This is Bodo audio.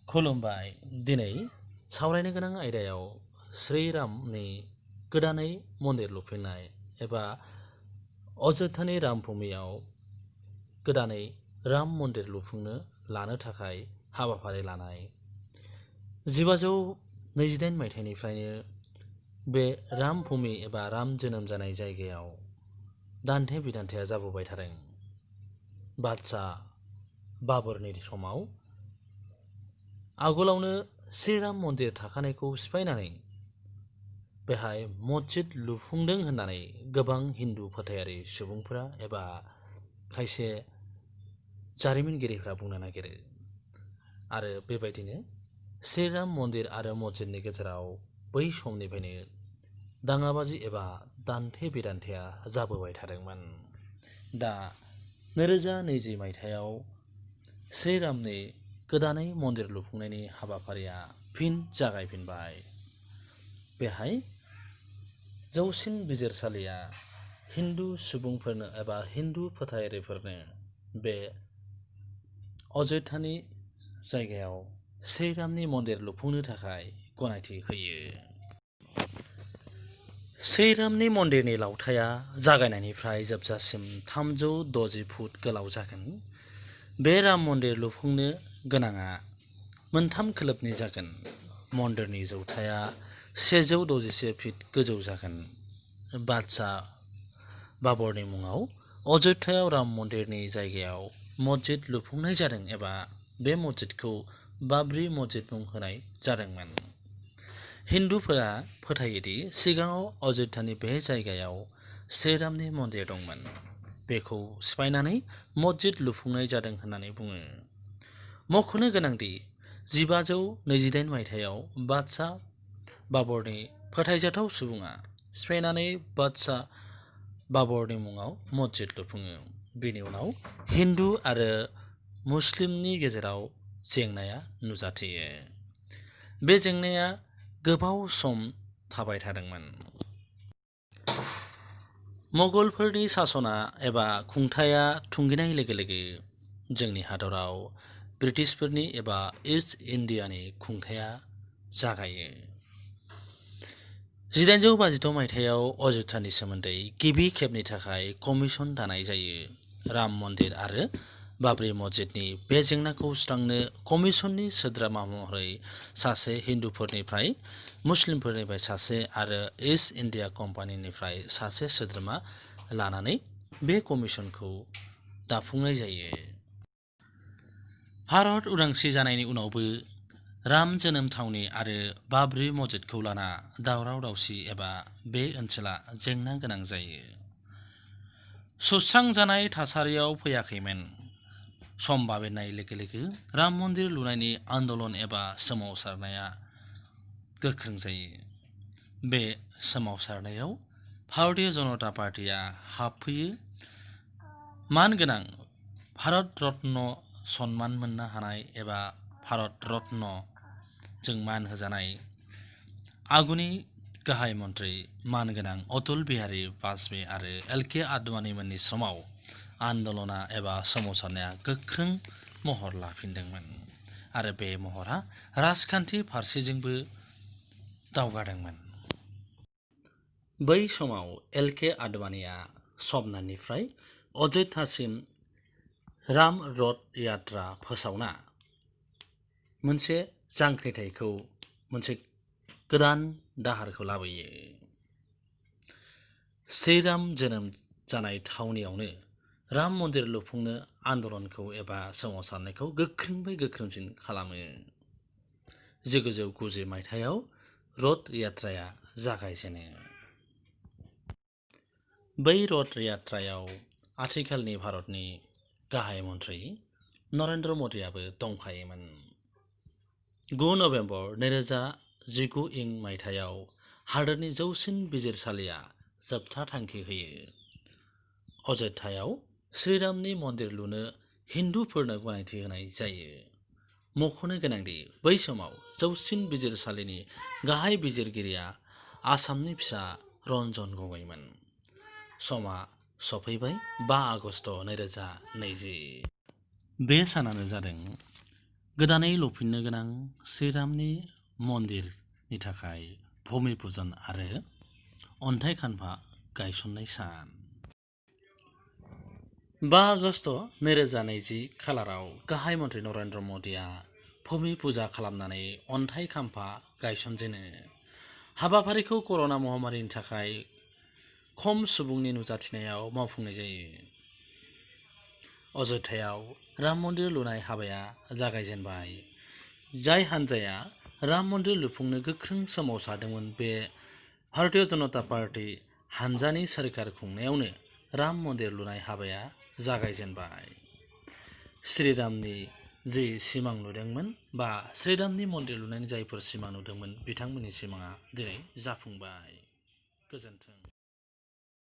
खुलुमबाय। दिनै सावरायनो गोनां आयदायाव श्रीरामनि गोदानै मन्दिर लुफिननाय एबा अयोध्यानि रामभूमियाव गोदानै राम मन्दिर लुफुंनो लानो थाखाय हाबाफारि लानाय। 1528 मायथाइनिफ्रायनो बे रामभूमि एबा राम जोनोम जानाय जायगायाव दान्थे बिदान्थेया जाबोबाय थादों। बादशाह बाबरनि समाव आगोलावनो श्रीराम मन्दिर थाखानायखौ सिफायनानै बेहाय मस्जिद लुफुंदों होननानै गोबां हिन्दु फोथायारि सुबुंफोरा एबा खायसे जारिमिनगिरिफ्रा बुंनो नागिरो। आरो बेबायदिनो श्रीराम मन्दिर आरो मस्जिदनि गेजेराव बै समनिफ्रायनो दाङाबाजि एबा दान्थे बिदान्थेया जाबोबाय थादोंमोन। दा 2020 मायथाइयाव श्रीरामनि गोदानै मन्दिर लुफुंनायनि हाबाफारिया फिन जागायफिनबाय। बेहाय जौसिन बिजिरसालिया हिन्दु सुबुंफोरनो एबा हिन्दु फोथायारिफोरनो बे अयोध्यानि जायगायाव श्रीरामनि मन्दिर लुफुंनो थाखाय गनायथि होयो। श्रीरामनि मन्दिरनि लावथाइया जागायनायनिफ्राय जोबजासिम 360 फुट गोलाव जागोन। बे राम मन्दिर लुफुंनो गोनाङा मोनथाम खोलोबनि जागोन। मन्दिरनि जौथाइया 161 फिट गोजौ जागोन। बादशाह बाबरनि मुङाव अयोध्यायाव राम मन्दिरनि जायगायाव मस्जिद लुफुंनाय जादों एबा बे मस्जिदखौ बाबरी मस्जिद मुं होनाय जादोंमोन। हिन्दुफोरा फोथायोदि सिगाङाव अयोध्यानि बे जायगायाव श्रीरामनि मन्दिर दंमोन। बेखौ सिफायनानै मस्जिद लुफुंनाय जादों होननानै बुङो। मख'नो गोनांदि 1528 मायथाइयाव बादशाह बाबरनि फोथायजाथाव सुबुङा सिफायनानै बादशाह बाबरनि मुङाव मस्जिद लुफुङो। बेनि उनाव हिन्दु आरो मुस्लिमनि गेजेराव जेंनाया नुजाथियो। बे जेंनाया गोबाव सम थाबाय थादोंमोन। मुगलफोरनि सासना एबा खुंथाया थुंगिनाय लोगो लोगो जोंनि हादराव ब्रिटिशफोरनि एबा इस्ट इन्डियानि खुंथाया जागायो। 1852 मायथाइयाव अयोध्यानि सोमोन्दै गिबि खेबनि थाखाय कमिसन दानाय जायो। राम मन्दिर आरो बाबरी मस्जिदनि बे जेंनाखौ सुस्रांनो कमिसननि सोद्रोमा महरै सासे हिन्दुफोरनिफ्राय मुस्लिमफोरनिफ्राय सासे आरो इस्ट इन्डिया कम्पानिनिफ्राय सासे सोद्रोमा लानानै बे कमिसनखौ दाफुंनाय जायो। भारत उदांस्रि जानायनि उनावबो राम जोनोम थावनि आरो बाबरी मस्जिदखौ लाना दावराव दावसि एबा बे ओनसोला जेंना गोनां जायो। सुस्रांजानाय थासारियाव फैयाखैमोन। सम बाबेरनाय लोगो लोगो राम मन्दिर लुनायनि आन्दलन एबा सोमावसारनाया गोख्रों जायो। बे सोमावसारनायाव भारतीय जनता पार्टीआ हाबफैयो। मानगोनां भारत रत्न सन्मान मोननो हानाय एबा भारत रत्न जों मान होजानाय आगुनि गाहाय मन्त्रि मानगोनां अटल बिहारी वाजपेयी आरो एल.के. आडवाणीमोननि समाव आन्दलना एबा सोमावसारनाया गोख्रों महर लाफिनदोंमोन आरो बे महरा राजखान्थि फारसेजोंबो दावगादोंमोन। बै समाव एल.के. आडवाणीआ समनाथनिफ्राय अयोध्यासिम राम रथ यात्रा फोसावना मोनसे जांख्रिथायखौ मोनसे गोदान दाहारखौ लाबोयो। श्रीराम जोनोम जानाय थावनियावनो राम मन्दिर लुफुंनो आन्दलनखौ एबा सोमावसारनायखौ गोख्रोंनिफ्राय गोख्रोंसिन खालामो। 1990 मायथाइयाव रथ यात्राया जागायजेनो। बै रथ यात्रायाव आथिखालनि भारतनि गाहाय मन्त्रि नरेन्द्र मदिआबो दंफायोमोन। 9 नभेम्बर 2019 मायथाइयाव हादोरनि जौसिन बिजिरसालिया जोबथा थांखि होयो। अयोध्यायाव श्रीरामनि मन्दिर लुनो हिन्दुफोरनो गनायथि होनाय जायो। मख'नो गोनांदि बै समाव जौसिन बिजिरसालिनि गाहाय बिजिरगिरिया आसामनि फिसा रन्जन गगैमोन। समा सफैबाय 5 आगस्ट 2020। बे सानानो जादों गोदानै लुफिननो गोनां श्रीरामनि मन्दिरनि थाखाय भुमि पुजन आरो अन्थाइ खाम्फा गायसननाय सान। 5 आगस्ट 2020 खालाराव गाहाय मन्त्रि नरेन्द्र मदिआ भुमि पुजा खालामनानै अन्थाइ खाम्फा गायसनजेनो। हाबाफारिखौ कर'ना महामारिनि थाखाय खम सुबुंनि नुजाथिनायाव मावफुंनाय जायो। अयोध्यायाव राम मन्दिर लुनाय हाबाया जागायजेनबाय। जाय हान्जाया राम मन्दिर लुफुंनो गोख्रों सोमावसारदोंमोन बे भारतीय जनता पार्टी हान्जानि सोरखार खुंनायावनो राम मन्दिर लुनाय हाबाया जागायजेनबाय। श्रीरामनि जि सिमां नुदोंमोन बा श्रीरामनि मन्दिर लुनायनि जायफोर सिमां नुदोंमोन बिथांमोननि सिमाङा दिनै जाफुंबाय। गोजोन्थों।